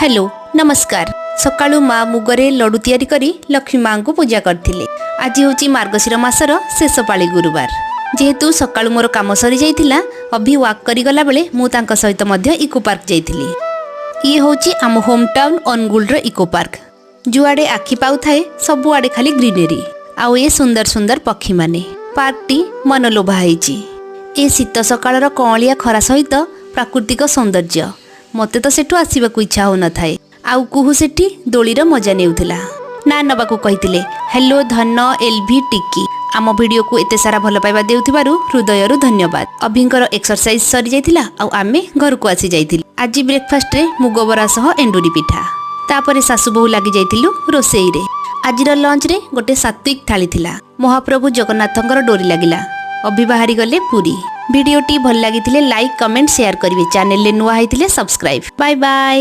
Hello, ନମସ୍କାର। ସକାଳୁ ମା ମୁଗରେ ଲଡୁ ତିଆରି କରି ଲକ୍ଷ୍ମୀ ମାଙ୍କୁ ପୂଜା କରିଥିଲେ। ଆଜି ହେଉଛି ମାର୍ଗଶିର ମାସର ଶେଷ ପାଳି ଗୁରୁବାର। ଯେହେତୁ ସକାଳୁ ମୋର କାମ ସରିଯାଇଥିଲା, ଅଭି ୱାକ୍ କରି ଗଲାବେଳେ ମୁଁ ତାଙ୍କ ସହିତ ମଧ୍ୟ ଇକୋ ପାର୍କ ଯାଇଥିଲି। ଇଏ ହେଉଛି ଆମ ହୋମ୍ ଟାଉନ୍ ଅନୁଗୁଳର ଇକୋ ପାର୍କ। ଯୁଆଡ଼େ ଆଖି ପାଉଥାଏ, ସବୁଆଡ଼େ ଖାଲି ଗ୍ରିନେରୀ ଆଉ ଏ ସୁନ୍ଦର ସୁନ୍ଦର ପକ୍ଷୀମାନେ। ପାର୍କଟି ମନଲୋଭା ହେଇଛି। ଏ ଶୀତ ସକାଳର କଅଁଳିଆ ଖରା ସହିତ ପ୍ରାକୃତିକ ସୌନ୍ଦର୍ଯ୍ୟ, ମୋତେ ତ ସେଠୁ ଆସିବାକୁ ଇଚ୍ଛା ହେଉନଥାଏ। ଆଉ କୁହୁ ସେଠି ଦୋଳିର ମଜା ନେଉଥିଲା। ନା ନେବାକୁ କହିଥିଲେ। ହ୍ୟାଲୋ ଧନ, ଏଲଭି, ଟିକି, ଆମ ଭିଡ଼ିଓକୁ ଏତେ ସାରା ଭଲ ପାଇବା ଦେଉଥିବାରୁ ହୃଦୟରୁ ଧନ୍ୟବାଦ। ଅଭିଙ୍କର ଏକ୍ସରସାଇଜ ସରିଯାଇଥିଲା ଆଉ ଆମେ ଘରକୁ ଆସି ଯାଇଥିଲୁ। ଆଜି ବ୍ରେକଫାଷ୍ଟରେ ମୁଗ ବରା ସହ ଏଣ୍ଡୁରି ପିଠା। ତାପରେ ଶାଶୁ ବୋହୂ ଲାଗି ଯାଇଥିଲୁ ରୋଷେଇରେ। ଆଜିର ଲଞ୍ଚରେ ଗୋଟେ ସାତ୍ୱିକ ଥାଳି ଥିଲା। ମହାପ୍ରଭୁ ଜଗନ୍ନାଥଙ୍କର ଡୋରି ଲାଗିଲା, ଅଭି ବାହାରି ଗଲେ ପୁରୀ। ଭିଡ଼ିଓଟି ଭଲ ଲାଗିଥିଲେ ଲାଇକ୍, କମେଣ୍ଟ, ସେୟାର କରିବେ। ଚ୍ୟାନେଲରେ ନୂଆ ହେଇଥିଲେ ସବସ୍କ୍ରାଇବ। Bye bye.